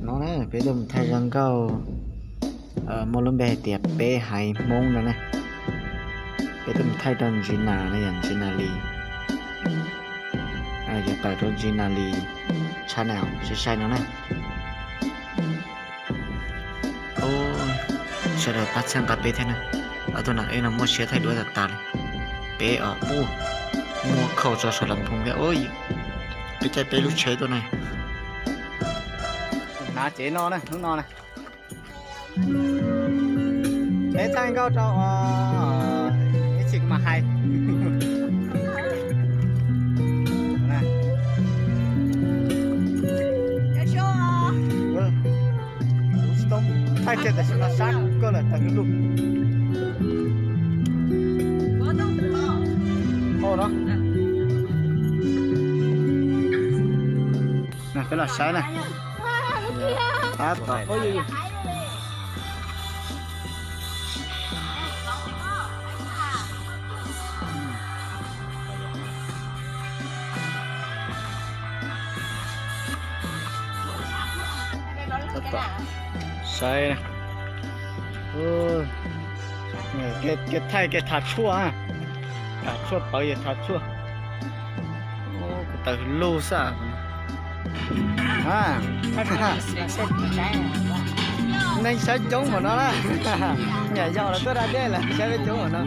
No na, peb tuaj mus thaij zaj nkauj muaj lub npe hais tias Peb Haiv Hmoob no na. Peb tuaj mus thaij rau Ntsis Nas no, yog Ntsis Nas Lis. Yuav tawm rau Ntsis Nas Lis channel sai sai no na. Sawv daws pab txhawb nqa peb thiab na. Ob tug nas ej no muaj siab thaij duab tas tas li. Peb os, muaj khau tso saum las phoos thiab. Peb caij peb lub tsheb tuaj na. Hnav tsev no na, hnub no na. Peb thaij nkauj rau ib txhis kuv mam hais. Kuv tsis tau thaij kiag tam sim no sab kawg lawm, tawm lug. Peb los saib na. Tab tom saib, kev thaij kev thav tshuaj, thav tshuaj pawv yog thav tshuaj. Kuv tawm lug xwb. Neeg saib coob npaum no na. Nyam yog los tuaj da dej lawm, saib peb coob npaum no.